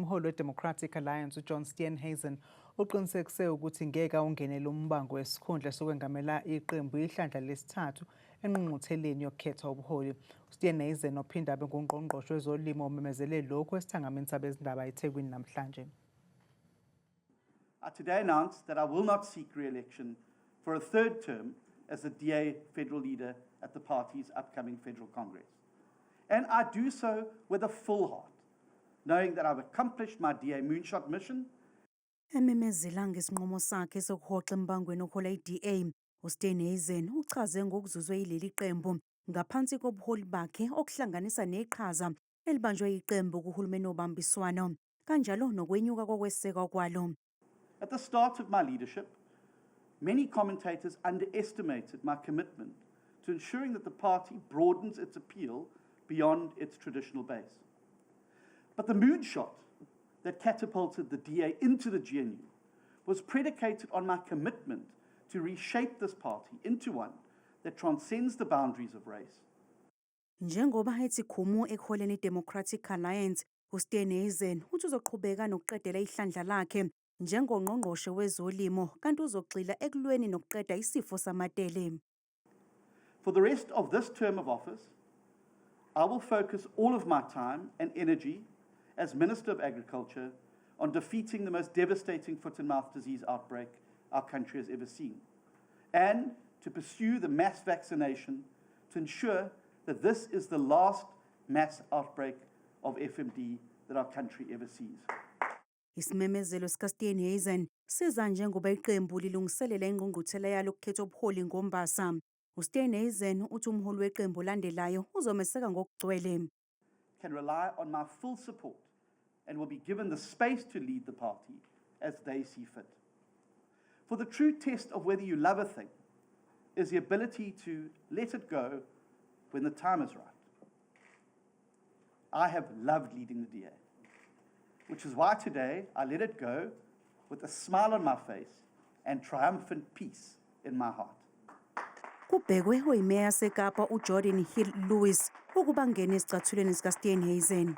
Umholi weDemocratic Alliance uJohn Steenhuisen uqinisekise ukuthi ngeke awungenele umbango wesikhundla sokwengamela iqembu ihlandla lesithathu engqungqutheleni yokukhetha ubuholi. USteenhuisen, ophinde abe ngungqongqoshe wezolimo, umemezele lokhu esithangamini sabezindaba eThekwini namhlanje. I today announce that I will not seek re-election for a third term as the DA federal leader at the party's upcoming federal congress. And I do so with a full heart, knowing that I've accomplished my DA moonshot mission. Ememezela ngesinqumo sakhe sokuhoxa embangweni ohola i-DA, uSteenhuisen uchaze ngokuzuzwe yileli qembu ngaphansi kobuholi bakhe, okuhlanganisa neqhaza elibanjwe iqembu kuhulumeni wobambiswano, kanjalo nokwenyuka kokwesekwa kwalo. At the start of my leadership, many commentators underestimated my commitment to ensuring that the party broadens its appeal beyond its traditional base. But the moonshot that catapulted the DA into the GNU was predicated on my commitment to reshape this party into one that transcends the boundaries of race. Njengoba ethi khumu ekuholeni i-Democratic Alliance, uSteenhuisen uthi uzoqhubeka nokuqedela ihlandla lakhe njengongqongqoshe wezolimo, kanti uzogxila ekulweni nokuqeda isifo samatele. For the rest of this term of office, I will focus all of my time and energy as Minister of Agriculture on defeating the most devastating foot and mouth disease outbreak our country has ever seen, and to pursue the mass vaccination to ensure that this is the last mass outbreak of FMD that our country ever sees. Isimemezelo sikaSteenhuisen siza njengoba iqembu lilungiselela ingqungquthela yalo yokukhetha ubuholi ngoMbasa. USteenhuisen uthi umholi weqembu olandelayo uzomeseka ngokugcwele. Can rely on my full support and will be given the space to lead the party as they see fit. For the true test of whether you love a thing is the ability to let it go when the time is right. I have loved leading the DA, which is why today I let it go with a smile on my face and triumphant peace in my heart. Kubhekwe oyimeya yaseKapa uGeordin Hill-Lewis ukuba angene esicathulweni sikaSteenhuisen.